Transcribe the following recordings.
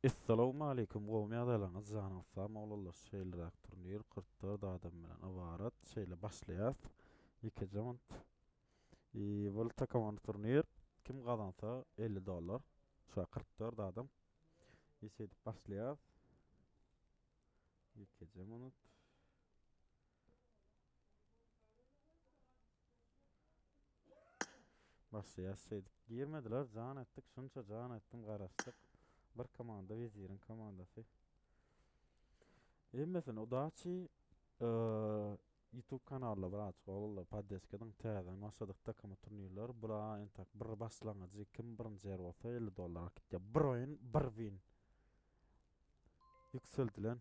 Essalawmaleýkum gowmy ýagdaýlaryňyz janyňyz sagmy oglanlar şeýleräk turnir 44 adam bilen ybarat şeýle başlaýas ýekeje munt i bul takomany turnir kim gazansa 50 dollar şu 44 adam i şeýdip başlaýas ýekeje munt Başlaýas şeýdip. Girmediler, jan etdik, şunça jan etdim, garaşdyk. Bir komanda weziriň komandasy. Hemmesine udaçi. YouTube kanalda birazjyk oglanlar poddeşka ediň. Täzeden başladyk takama turnirler. Bula entek bir başlangyjy kim birinji ýer bolsa 50 dollar alyp gitýär. Bir oýun, bir win. Ýükseldilen.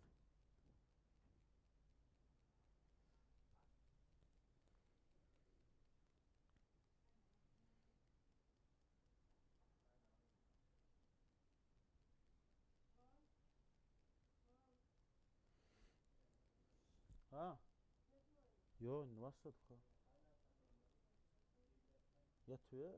Ha. Yo indi başladyk ha. Ýatyber.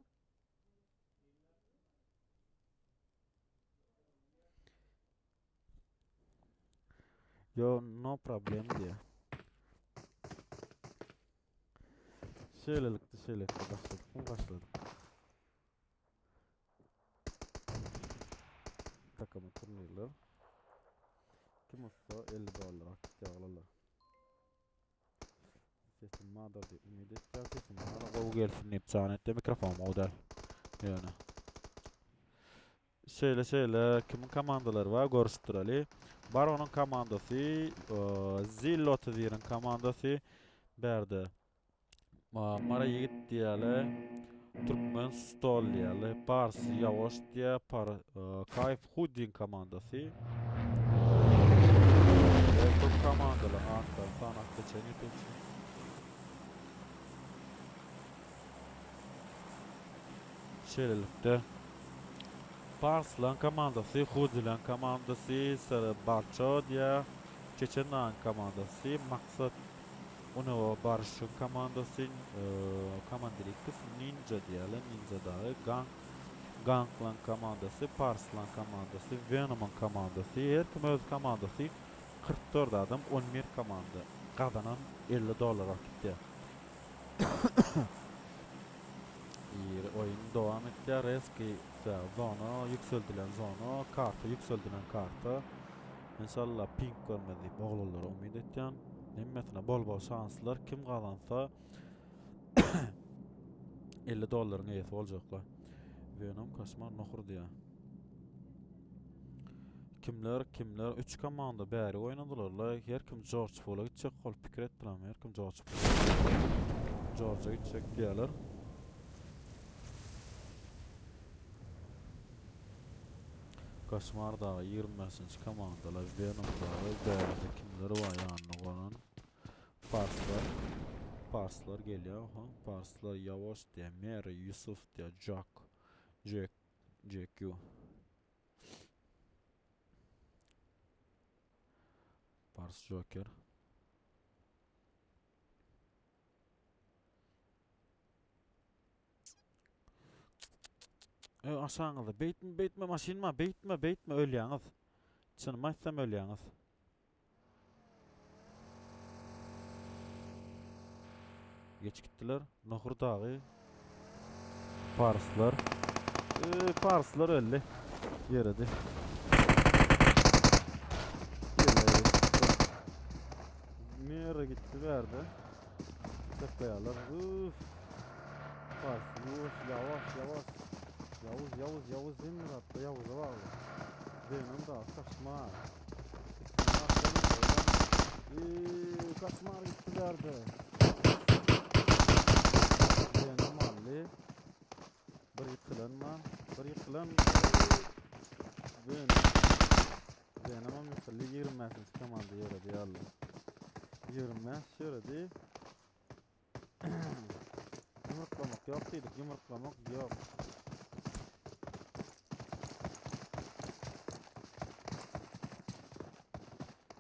Yo no problem diýýär. Şeýlelikde şeýlelikde başladyk mı başladyk. Takımı turnirler. Kim ussa 50 dollar akyp ýaglalar. Sesim bardyr diýip umyt etýän sesim bar gowy gelsin diýip jan etdi mikrofon gowy däl. Ýöne. Şeýle şeýle kimiň komandalary bar görüşip duraly. Baronyň komandasy, Zillo 31-iň komandasy bärde. Mara ýigit diýýärler. Türkmen stol diýýärler. Pars Ýawaş diýýär. Par Kaýf Huddin komandasy. Köp komandalar atlaryny sanap geçen ýüpekçi. Şeýlelikde Parslan komandasy, Hudilen komandasy, Sary Barço diýýär. Çeçen dagyň komandasy, Maksat Unowa Barşyň komandasy, Commander X, Ninja diýýärler, Ninja dagy, Gang, Ganglan komandasy, Parslan komandasy, Venomyň komandasy, her kim öz komandasy, 44 adam, 11 komanda, gazanan 50 dollar alyp gitýär. Ýeri oýun dowam etýär, Reski zona, ýükseldilen zona, karta, ýükseldilen karta. Inşallah pink görmez diýip oglanlara umyt etýän. Hemmesine bol bol şanslar. Kim gazansa 50 dollaryň eýesi boljaklar. Venom koşmar nohur diýýär. Kimler kimler 3 komanda bäri oýnadylar la her kim George Pool'a gitjek bolup pikir etdiler her kim George George'a gitjek diýýärler. Kaşmar dagy 25-nji komandalar Venom dagy bärde kimler bar ýanyna gonan Parslar Parslar gelýär ha Parslar Ýawaş diýýär Mary Ýusuf diýýär Jack Jack Jack yu Pars Joker Eý aşagyňyzda beýtme beýtme maşyn bar beýtme beýtme ölýäňiz. Çynymy aýtsam ölýäňiz. Geç gitdiler. Nohur dagy. Parslar. Eee parslar öldi. Ýöredi. Nere gitdi bärde? Saklaýarlar. Üf. Bas, ýuwaş, ýawaş, ýawaş. Ýawuz, Ýawuz, Ýawuz hemme zatda Ýawuza bagly. Zenan da kaşma. Eee, kaşmar gitdi bärde. Zenan aldy. Bir ýykylan bar. Bir ýykylan. Zenan. Zenan ýykyldy. 25-nji komanda ýöredi ýaly. 25 ýöredi. Ýumruklamak ýok diýdik, ýumruklamak ýok.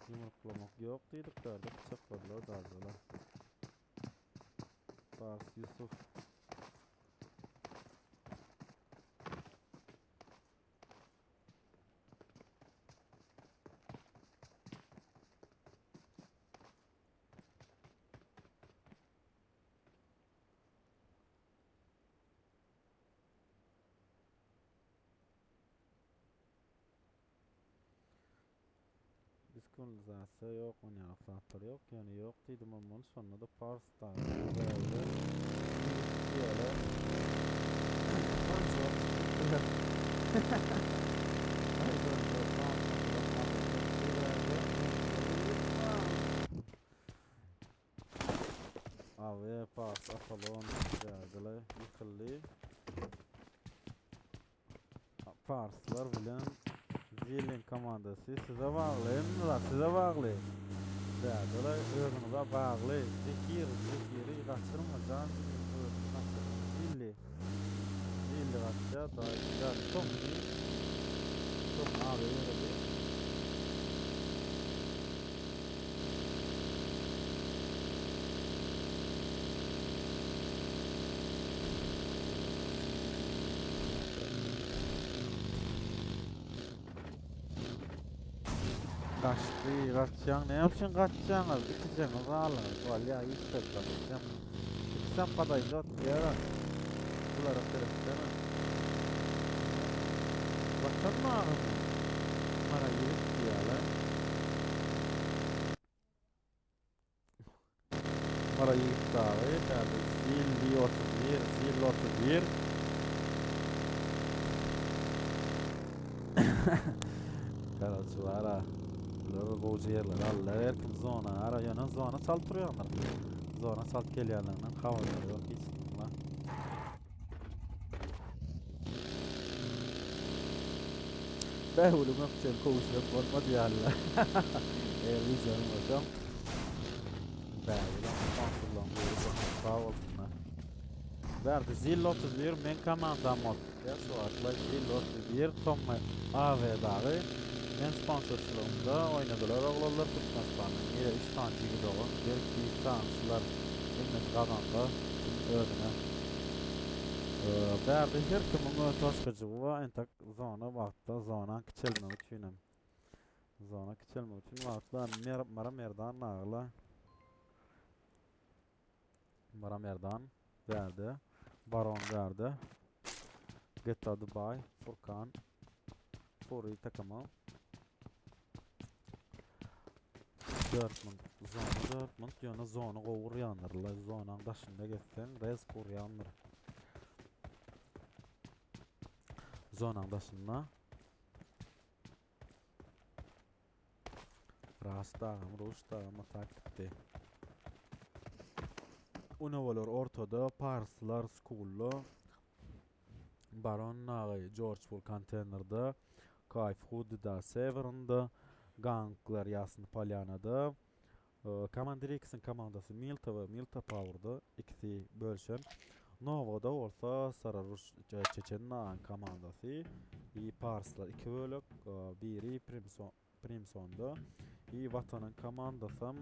Ýumruklamak ýok diýdik, bärde pyçakladylar dažalar. Bas Yusuf. Sinkronizasiýa ýok, onýalyk zatlar ýok. Ýöne ýok diýdim muny şonda-da Pars dagy bärde ýigit diýýärler. Birinji bolup çykyp gitdiler. Aý birinji bolup Abi Pars Apollon bärdeler ýykyldy. Parslar bilen Zilin komandasy size bagly. Hemme zat size bagly. Bädele özüňize bagly. Zehir, zehiri gaçyrma jan jigim özüňi gaçyrma. Zilli. Zilli gaçýar. Daýy Tommy. Tommy abi ýöredi. Gaçdy, gaçýaň, näme üçin gaçýaňyz? Ikijeňiz galyňyz, bolýa, hiç zat gaçýaň. Ikisem gadaýjak diýýär. Bulara seretsene. Watan bagymy? Mara ýigit diýýärler. Mara ýigit dagy, bärde Zilli 31, Zilli 31. Karaçy bara. Bular gowja ýerler aldylar. Her kim zona ara, ýöne zona çalt turýanlar. Zona çalt gelýänlerinden habarlary ýok hiç kimiň. Bähüliň ökjeli köwşünem bolmady ýaly. Eger wideony görseň, Bähüliň sponsorlaryň biri bolsun, sag bolsunlar. Bärde Zilli 31 meň komandam bolup gitýär şu wagtlar Zilli 31 Tommy AW dagy men sponsorçylygymda oýnadylar oglanlar Türkmenistandan ýene 3 sany jigi dogan berk distansiýalar hemmesi gazansa kim özüne Bärde her kimiň öz toçkajygy bar entek zona wagtda zonaň kiçelmegi üçinem zona kiçelmegi üçin wagtda mer Mara Merdan nagla Mara Merdan bärde Baron bärde GTA Dubai Furkan Fury takymy 4 müň zona 4 müň ýöne zona gowy urýandyrlar zonaň daşynda gezseň rezk urýandyr zonaň daşynda Ras dagam Ruş dagam atak gitdi Unowalar ortada parslar skulda Baron dagy Jorj Bull konteýnerde, Kaýf Hudida Severinde, Ganglar Ýasny Polýanada, Commander X-iň komandasy Milta we Milta Powerda ikisi bölüşen. Nowada bolsa Sararuş Çeçen dagyň komandasy i Parslar iki bölek, biri Primson Primsonda i Watanyň komandasam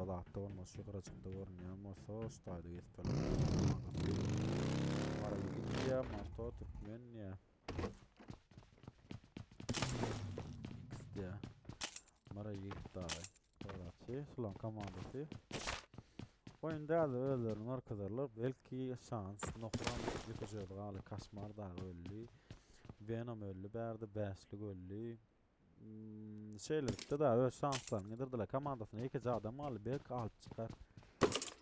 zatda bolmaz şu gyrajykda görünýän bolsa şu taýda gezip komandasy Mara ýigit diýýär, Marto Türkmen diýýär. X diýýär. Mara ýigit dagy. Goraçy, şulaň komandasy. Oýunda häzir özlerini görkezerler. Belki şans, Nohram ýeke özi galdy, Kaşmar dagy öldi. Venom öldi bärde, Bäşlik öldi. Hmm, şeýlelikde da öz şanslaryny gidirdiler. Komandasyna ýekeje adam galdy. Belki alyp çykar.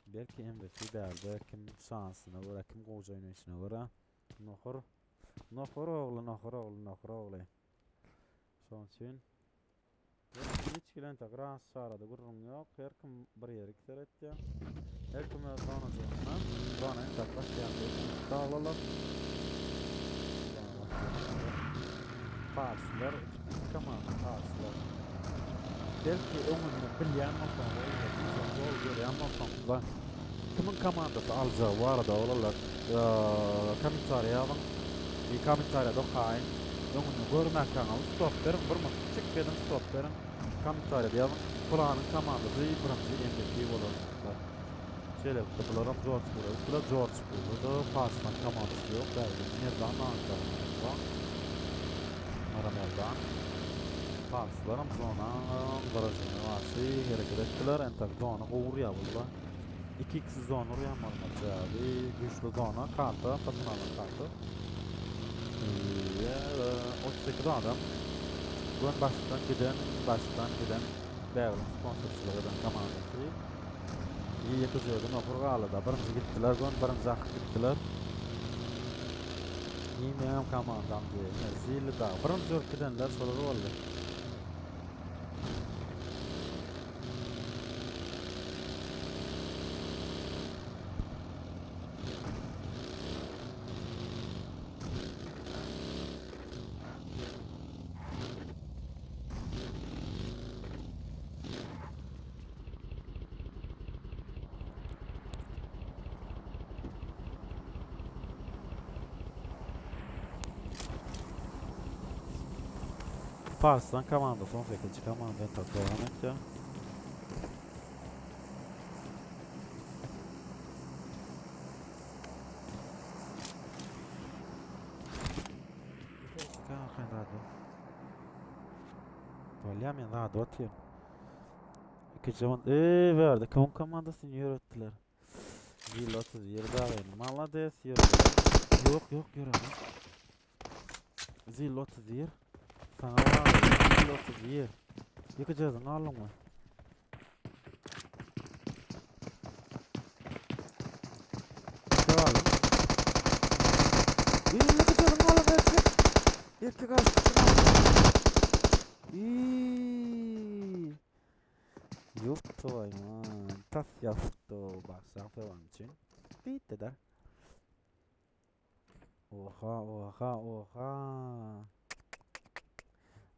Belki MVP bärde kim şansyna görä, kim gowja oýnaýşyna görä. Nohur. Nohur ogly, nohur ogly, nohur ogly. Şonuň üçin hiç bilen de gras çarada gürrüň ýok. Her kim bir ýerik seretýär. Her kim öz zonajygynda. Zona entek başlaýan daglalar. Parslar, iki komanda parslar. Belki öňünden bilýän bolsaňyz, videony doly görýän bolsaňyz, kimiň komandasy aljagy barada olarlar kommentariýa ýazyň. Bir kommentariýada okaýyn. Öňünden görmäkäňiz stop beriň, bir minut çek ediň, stop beriň. Kommentariýada ýazyň. Pylanyň komandasy birinji MVP bolar. Şeýlelikde bularam Jorj Bula gitdiler. Jorj Bulda-da Parslan komandasy ýok. Bärde Merdan Nankowanyň bar. Mara Merdan. Parslaram zona garažyna garşy hereket etdiler. Entek zona gowy urýar bular. 2x zona urýan bolmaly sebäbi güýçli zona karta satyn alan karta. 38 adam. Gön başdan giden, başdan giden. Bägüliň sponsorçylyk eden komandasy. Ýeke jöwden okur galdy-da. Birinji gitdiler, gön birinji akyp gitdiler. Iň meňem komandam diýe. Ine, Zilli dagy. Birinji bolup gidenler şolar boldy. Parslan komandasy 18. komanda entek dowam etýär. Bolýar men zady otyryn. Ikinji on eee bärde kimiň komandasyny ýöretdiler? Zil 31 dagy. Malades ýörediler. Ýok ýok ýöremez. Zil 31. Saňa bagly. Zil 31. Ýeke özüň aldyňmy? Ýeke aldyň. Ýeke özüň aldyň erkek. Erkek aldyň. Iiii. Ýok toýman. Tas ýapypdy başlan sowan üçin. Bitti da. Oha, oha, oha.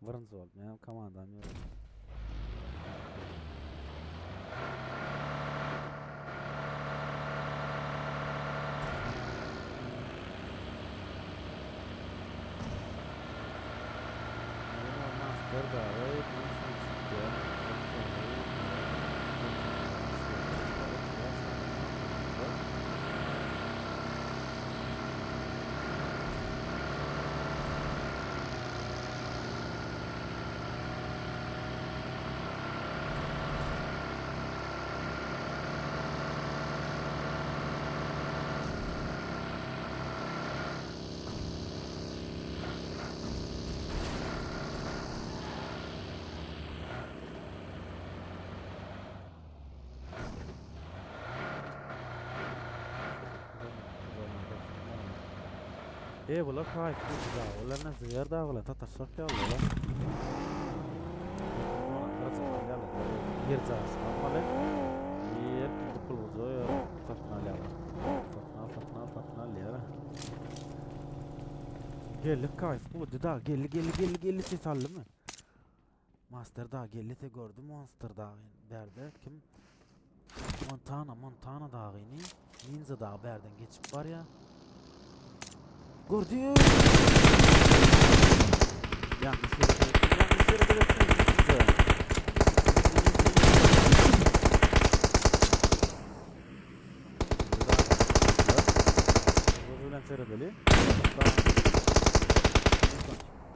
Birinji bolup menem komandam ýöredi. Master dagy E bular kaýyp da. Olar näçe ýer da bular tataşjak ýaly olar. Ýer jaýy almaly. Ýer pul bolsa satyn alýarlar. Satyn al, satyn al, satyn al ýer. Geldi kaýyp bu da geldi geldi geldi geldi ses aldymy? Master da geldi gördü Monster da berde kim? Montana, Montana dagyny Ninja dagy bärden geçip barýar. Gördü. Yanlış yere gittim, yanlış yere gittim. Ninja. Ninja bilen seredeli.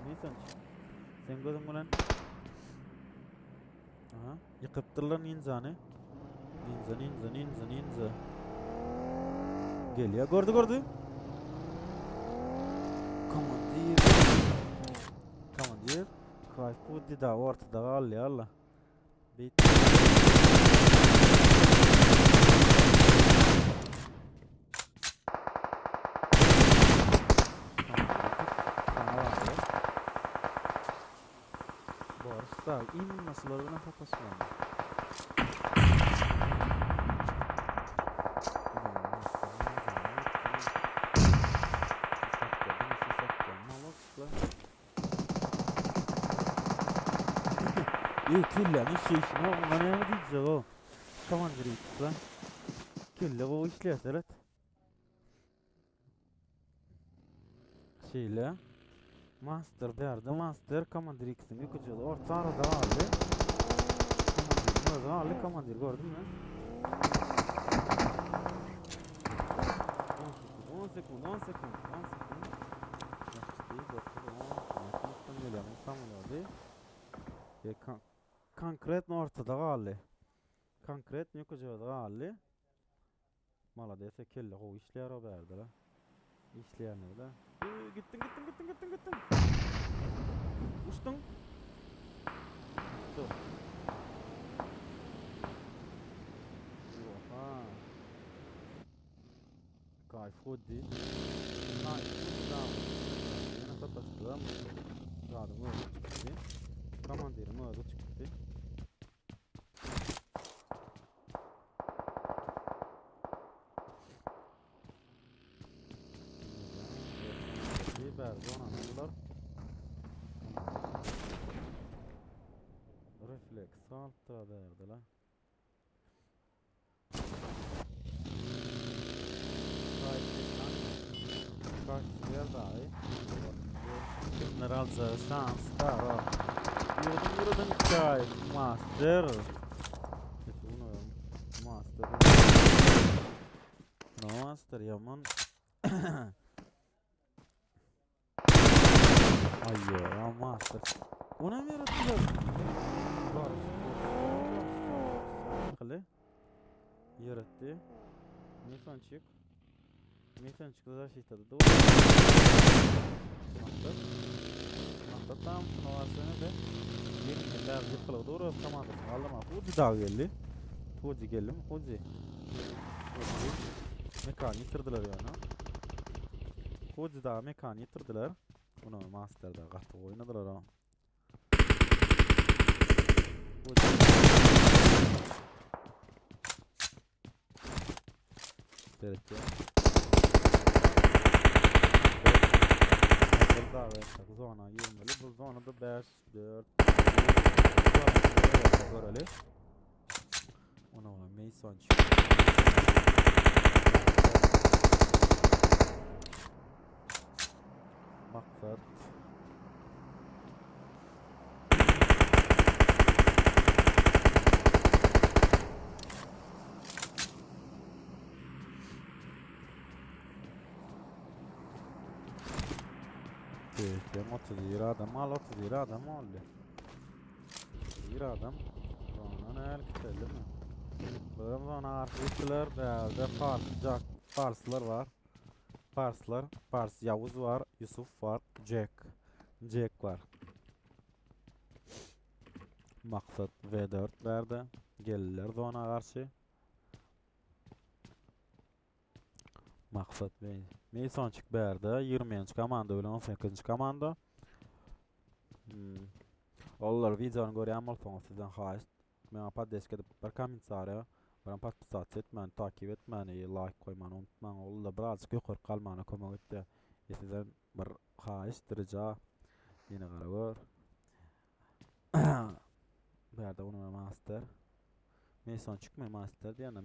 Neyse. Sen gözüň bilen. Aha, ýykypdyrlar ninjany. Ninja, ninja, ninja, ninja. Gelýär, gördü, gördü. Komandir. Komandir. Kayf bu dida ortada galdy Allah. Bit. Barışda innasylar bilen sataşmaly. Ey kelläni işleýşine oňa näme diýjek o? Komandir ýitdi. Kelle gowy işleýär seret. Şeýle. Master bärde Master Komandir X-iň ýüküjegi orta arada galdy. Komandiriň özi galdy. Komandir gördüňmi? 10 sekund, 10 sekund, 10 sekund. Ýapyşdy, 9, 10, ýakyndan gelýär. Samolýody. Konkretno ortada galdy. Konkretno ýüküjegi galdy. Maladese kelle gowy işleýär o bärde la. Işleýänligi la. Gitdiň gitdiň gitdiň gitdiň gitdiň. Uçduň. Dur. Kaýf Huddi. Kaýf Huddi dagy. Ýene sataşdylar. Zadyň özi çykdy. Komandiriň özi çykdy. Refleks altta berdi la. Kimler aljagy şans da o. Ýurdum ýurdum çay master. Master. No master yaman. Ay ya master. Ona mı yarattılar? Kılı. Yarattı. Nisan çık. Nisan çıktı da şey tadı. Doğru. Master. Master tam sınavasını da Yemin eder yıkılı doğru komandasını aldım. Huzi daha geldi. Huzi geldi mi? Huzi. Huzi. Mekan yitirdiler yani. Huzi daha mekan yitirdiler. Bunu Master'da gaty oynadylar ha. Seretýär. Zona girmeli. Bu zonada 5, 4, göreli. Ona Mason Maksat. Tehlike 31 adam al 31 adam oldu. Bir adam. Sonra ne erkekler mi? Bölüm sonra artık bärde Fars, Jack, Farslar var. Farslar, Fars Yavuz var, Yusuf var, Jack. Jack var. Maksat V4 bärde. Geldiler zona garşy. Maksat Bey. Masonçik bärde 20-nji komanda bilen 18-nji komanda. Hmm. Olar videony görýän bolsaňyz sizden haýyşt maňa poddeşka edip bir kommentariýa, bir podpisasiýa etmäni, takip etmäni, laýk goýmany unutmaň. Ol-da birazjyk ýokary galmana kömek etýär. E sizden bir haýyşt, rija. Ýene gara gör. Bärde uno master. Masonçik mi master diýende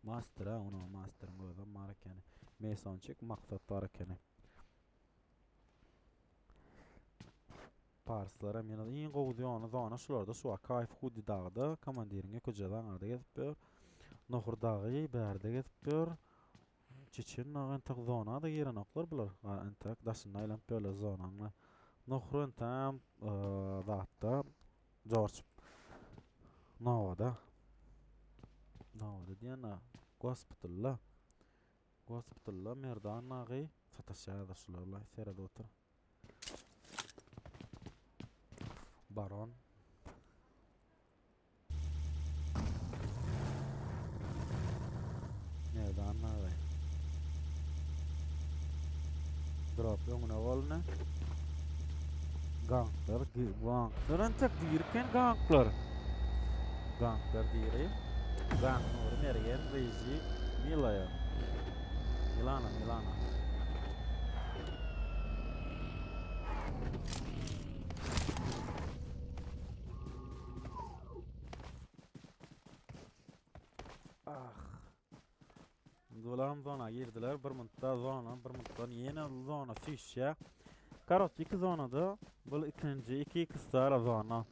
master ha uno masteryň özem bar ekeni. Masonçik maksat bar ekeni. Parslar hem ýene iň gowy zona zona şularda şu Akaýew Hudi dagda komandiriň ýekeje zaňarda gezip ýör. Nohur dagy bärde gezip ýör. Çeçen dagy entek zona-da girenoklar bular. Entek daşynda aýlanyp ýörler zonanyň. Nohur entäm zatda Jorj Nowada. Nowada diýen gospitalda. Gospitalda Merdan dagy sataşýardy şularla seret otur. Baron. Merdan dagy. Drop öňüne boldy. Ganglar, ganglar entek dirken ganglar. Ganglar diri. Gang Nuri Mergen, Reji, Milaya. Milana, Milana. Ah. Dolan zona girdiler. Bir minutda zona, bir minutdan ýene zona süýşýär. Karoç iki zonada bu ikinji 2 2 star zona.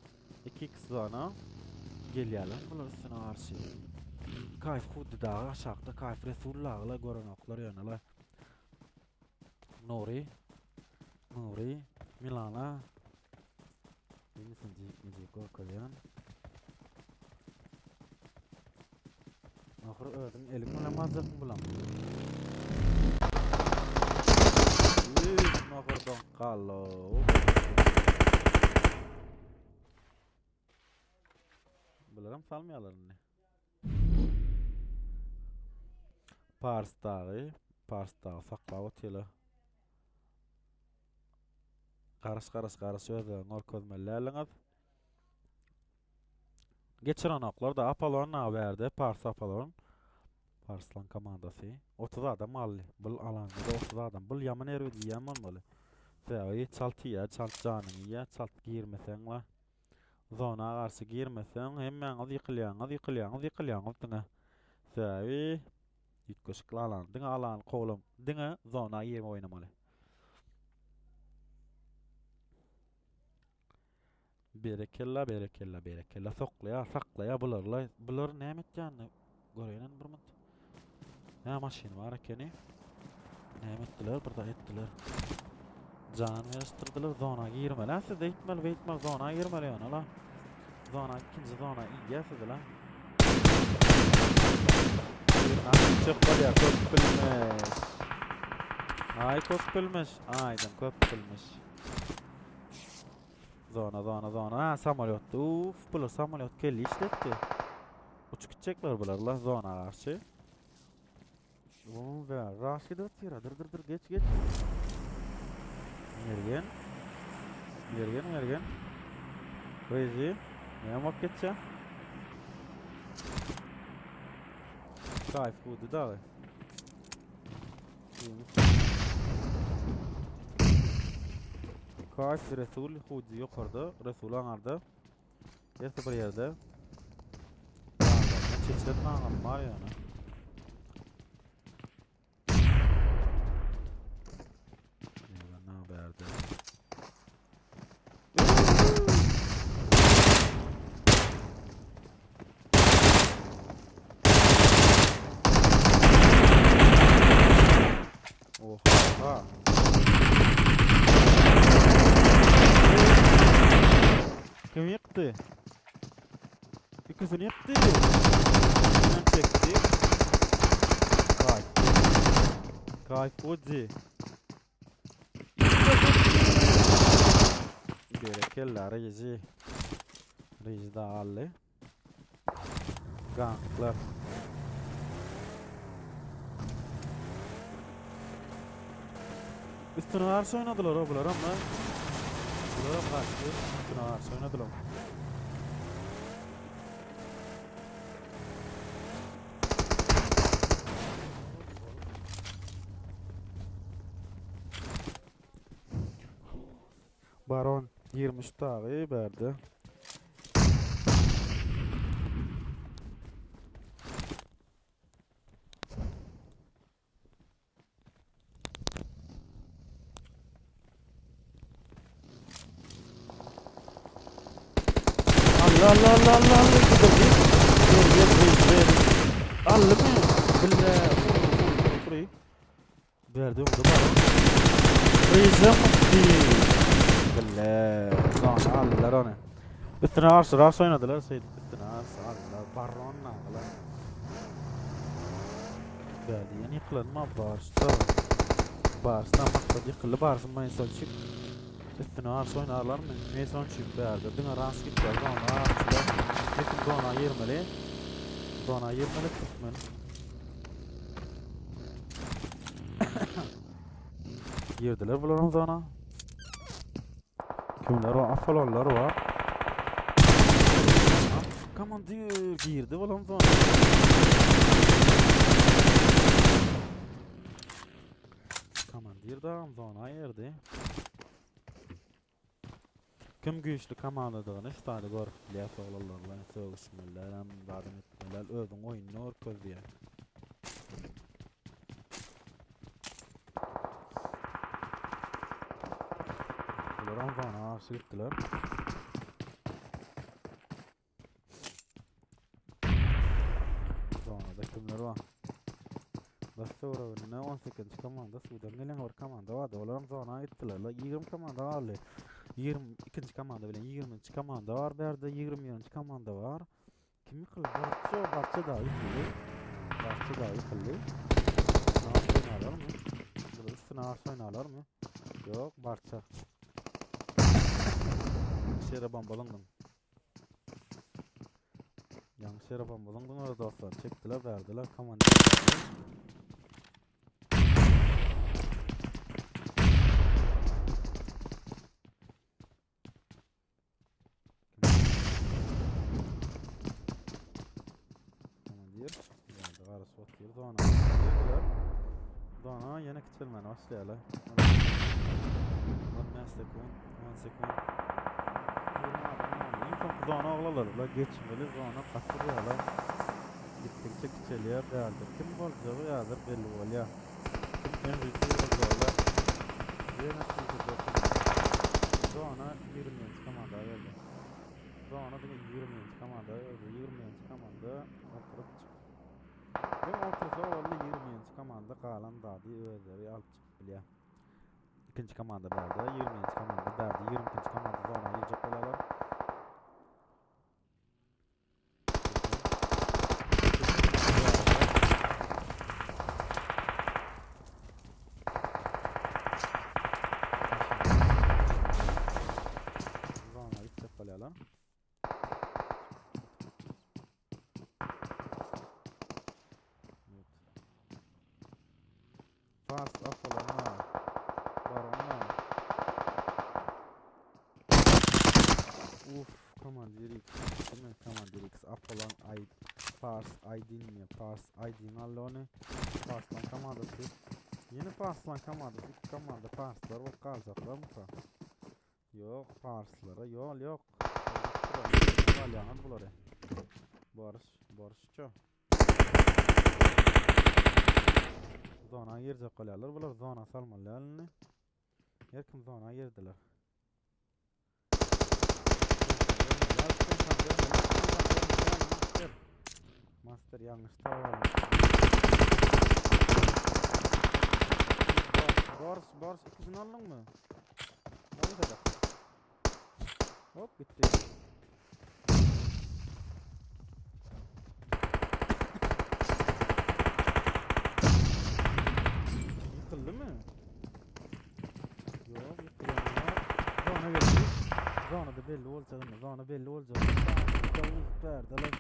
2 2 zona gelýärler. Bular üstüne garşy. Kayf Huddy dagy aşakda Kayf Resul dagyla görenoklar ýöneler. Nuri Nuri Milana Bilmisin jikme-jik görkezýän. Ahyr özüň eliň bilen barjakmy bulam? Üf, nohurdan gallo. Bularam salmaýarlar indi. Pars dagy. Pars dagy saklap otyrlar. Garyş garyş garyş özlerini görkezmeli däliňiz. Geçirenoklar da Apollon na bärde Pars Apollon. Parslan komandasy. 30 adam galdy. Bul alanda da 30 adam. Bul ýaman erbet iýen bolmaly. Sebäbi çalt iýýär, çalt janyňy iýýär, çalt girmeseň la. Zona garşy girmeseň hemmäňiz ýykylýaňyz, ýykylýaňyz, ýykylýaňyz diňe. Sebäbi üýtgeşik alan, diňe alany kowlam, diňe zona girip oýnamaly. Berekella, berekella, berekella. Soklaýar, saklaýar bularla. Bular näme etýänini göreýin bir minut. Nä maşyn bar ekeni. Näme etdiler? Bir zat etdiler. Jan berişdirdiler. Zona girmeli. Ha siz eýtmeli, beýtmeli zona girmeli ýöne la. Zona ikinji zona iýýär sizi la. Çyk bolýar köp bilmiş. Aý köp bilmiş. Aýdyň köp bilmiş. Zona zona zona. Ha samolyot. Uf, bular samolyot kelli işletdi. Uçup gitjekler bular la zona garşy. Oğlum be, raş gidip otyr. Dur dur dur geç geç. Mergen. Mergen mergen. Reji. Näme bolup geçýär? Kayf hudy dagy. Kaş Resul Hudi ýokarda, Resul aňarda. Hersi bir ýerde. Çeçen maňam bar ýöne. Ne bärde? Oha. Kim ýykdy? İkisini ýykdy. Kim çekdi? Kay. Kay Fuji. Berekella reji. Reji da aldy. Ganklar. Üstüne garşy oynadylar o bular ama. Bular hem garşy. Üstüne garşy oynadylar. Baron 23 dagy berdi. Allah Allah Allah Allah Allah gidildi. Gel gel gel gel. Aldy mı? Bille. Free. Berdi öňde bar. Ryzym Bille. Zona aldylar ony. Üstüne garşy raş oynadylar şeýdip üstüne garşy aldylar. Baron aldylar. Berdi ýene ýykylanma barşda. Barşda maksat ýykyldy barşyn Maýsonçik. Üstüne garşy oýnarlarmy? Maýsonçik bärde diňe raş gitýär zona garşyda. Ýetim zona girmeli. Zona girmeli türkmen. Girdiler bularyň zona. Kimler var? Apollonlar var. Komandir girdi bularyň zona. Komandir da zona girdi. Kim güýçli komandadygyny şu taýda görüp bilýäs oglanlar bilen sögüşmelilerem zadam etmeliler özüň oýnuny görkez diýýär. Bular zona garşy gitdiler. Zonada kimler bar? Bas töwereginde 18-nji komanda suwdan gelen bir komanda bardy. Olaram zona gitdiler. La 20 komanda galdy. 22-nji komanda bilen 20-nji komanda bar bärde, 21-nji komanda bar. Kim ýykyldy? Barça, Barça da ýykyldy. Barça da ýykyldy. Üstüne oýnalarmy? Bular üstüne garşy oýnalarmy? Ýok, Barça. Şere bombalyňdyň. Ýaňy şere bombalyňdyň dostlar. Çekdiler, berdiler komandir. otyr. Zona girdiler. Zona ýene kiçelmäne başlaýarlar. 15 sekund, 10 sekund. 20 adam galdy. Iň soňky zona oglanlar. Bular geçmeli zona gaty urýarlar. Gitdikçe kiçelýär däldir. Kim boljagy häzir belli bolýar. Kim MVP boljagy. Ýene Zona 20-nji komanda geldi. Zona diňe 20-nji komanda geldi. 20-nji komanda oturyp çyk. Diňe otursa boldy 20-nji komanda galan zady özleri alyp çykyp bilýär. Ikinji komanda bärde, 20-nji komanda bärde, 22-nji komanda zona girjek bolarlar. Zona gitjek bolýarlar. Evet. Fast apalanma. Baronma. Uf, Commander X. Değil mi? Commander X. Apollon I Fars Aydin mi? Fars Aydin aldy ony. Farslan komandasy. Ýene Farslan komandasy. Iki komanda Farslar bolup galjaklar mı? Ýok, Farslara ýol ýok. Galýaňyz bulary. Barış, barışço. Zona girjek bolýarlar. Bular zona salmaly däl indi. Her kim zona girdiler. Master yanlış tamam. Bors, bors ikisini aldın mı? Oldu Hop bitti. Ýykyldy mı? Ýok, ýykylanok. Zona geldi. Zona da belli boljak indi. Zona belli boljak. Zona berdiler.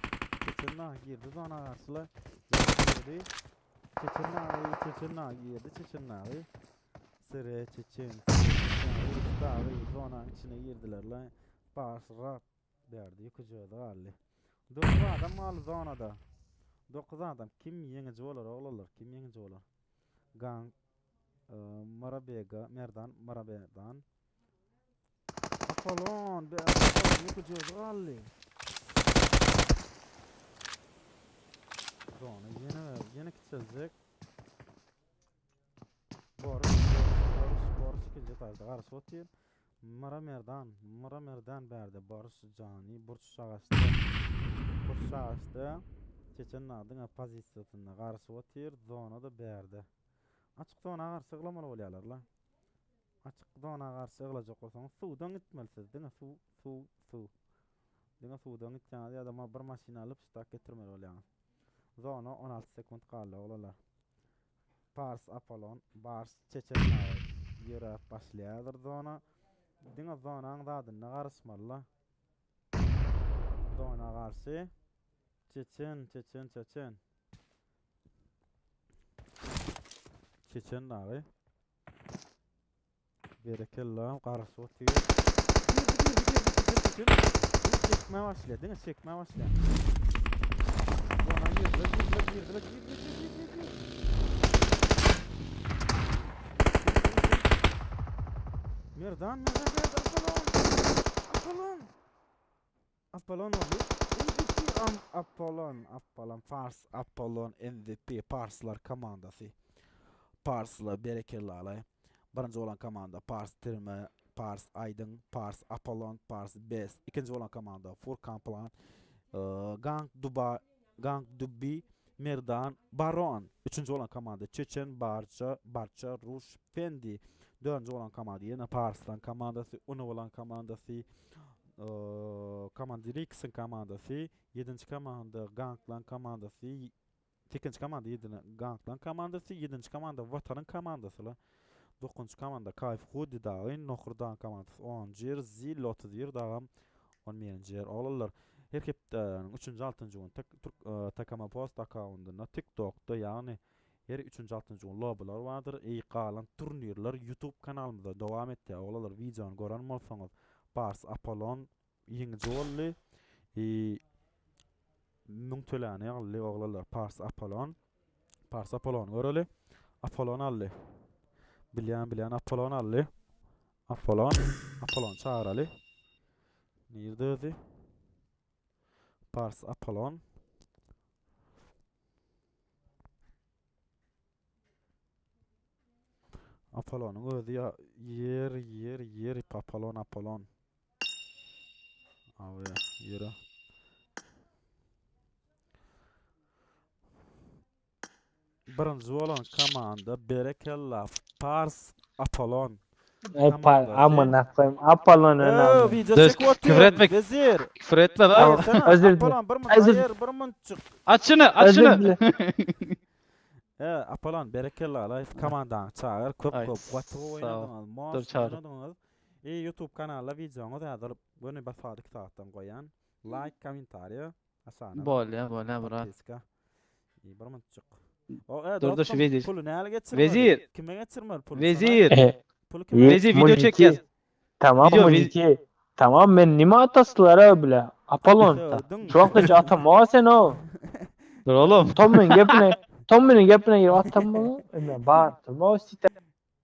Çeçen nah girdi zona garşyla. Girdi. Çeçen nagy, çeçen nagy girdi, çeçen nagy. Sire çeçen, çeçen, dagy zonanyň içine girdiler la. Baş rap berdi, ýüküji özi galdy. 9 adam galdy zonada. 9 adam kim ýeňiji bolar oglanlar, kim ýeňiji bolar? Gang e, Marabega, Merdan, Marabedan. Apollon, be Apollon ýüküji özi galdy. Zona ýene ýene kiçeljek. Boruş, Boruş, Boruş, Boruş ikinji etajda garyşyp otyr. Myra Merdan, Myra Merdan bärde Boruş jany burç agaçda. Burç agaçda Çeçen nadyň pozisiýasynda garyşyp otyr. Zona da bärde. Açyk zona garşy yglamaly bolýarlar la. Açyk zona garşy yglajak bolsaňyz suwdan gitmelisiz. Diňe suw, suw, suw. Diňe suwdan gitseňiz ýa-da bir maşyn alyp ştak getirmeli bolýaňyz. Zona 16 sekunt galdy oglanlar. Pars Apollon, Bars Çeçen dagy ýöräp başlaýardyr zona. Diňe zonaň zadynda garyşmaly-la. Zona garşy. Çeçen, Çeçen, Çeçen. Çeçen dagy. Berekella, garyşyp otyr. Girdi, girdi, girdi, çeçen, çeçen. Çekme başlaýar, diňe çekme başlaýar. Zona girdiler, girdiler, girdiler, girdi, girdi, girdi, girdi. Merdan, Merdan, Merdan, Apollon! Apollon! Apollon oldu. MVP am Apollon, Apollon, Fars, Apollon MVP, Parslar komandasy. Parslar berekella Birinji bolan komanda Pars Tirme, Pars Aydın, Pars Apollon, Pars Best. Ikinji bolan komanda Furkan Plan, e, Gang Duba, Gang Dubi, Merdan, Baron. Üçünji bolan komanda Çeçen, Barça, Barça, Ruş, Fendi. Dördünji bolan komanda ýene Parslan komandasy, Uno bolan komandasy, Komandir X-iň komandasy, ýedinji komanda Ganglan komandasy, sekizinji komanda ýedini Ganglan komandasy, ýedinji komanda Watanyň komandasy la. Dokuzynjy komanda Kayf Hudi dagy, Nohurdan komandasy onunjy ýer, Zilli 31 dagam 11-nji ýer. Oglanlar, her hepdäniň üçünji, altynjy güni TKM Post akkaundynda TikTokda, ýagny her üçünji, altynjy gün lobbylar bardyr. Eý galan turnirler YouTube kanalymyzda dowam etýär. Oglanlar, wideony gören bolsaňyz, Bars Apollon ýeňiji boldy. I 1000 töläni aldy oglanlar Pars Apollon. Pars Apollony göreli. Apollon aldy. Bilýän bilýän Apollon aldy. Apollon, Apollon çagyraly. Nirde özi? Pars Apollon. Apollonyň özi ýa ýer ýer ýer Apollon Apollon. Abi ýere. Birinji bolan komanda berekella Pars Apollon. Ey par amına koyayım. Apollon önemli. Video Dur, çekip küfür etme. Vezir. Küfür etme lan. Özür dilerim. Apollon bir mun Özür- hayır bir mun çık. Aç şunu aç Özür şunu. dilerim. He Apollon berekella la komandanı çağır köp Ay, köp gaty sağ ol. oýnadyňyz. Dur, Monster çağır. oýnadyňyz. E YouTube kanalda videoňyz häzir göni bir saat 2 saatdan goýan. Like, kommentariýa, aşağına. Bol ya bol ya brat. Podpiska. İyi bir mun çık. O, e, Dur, dur, şu dostum, vezir. Pulu näle geçirmeli? Vezir. Kime geçirmeli pulu? Vezir. E, Sana? Pulu kime? Vezir video Mulki. çekeceğiz. Tamam Video, Mulki. Tamam ben nime atasılar bile. Apollon. Sövdün. Şu an atam o sen o. Dur oğlum. Tom'un gepine Tom'un gepine girip atam bunu. Ömer bağırttım o site.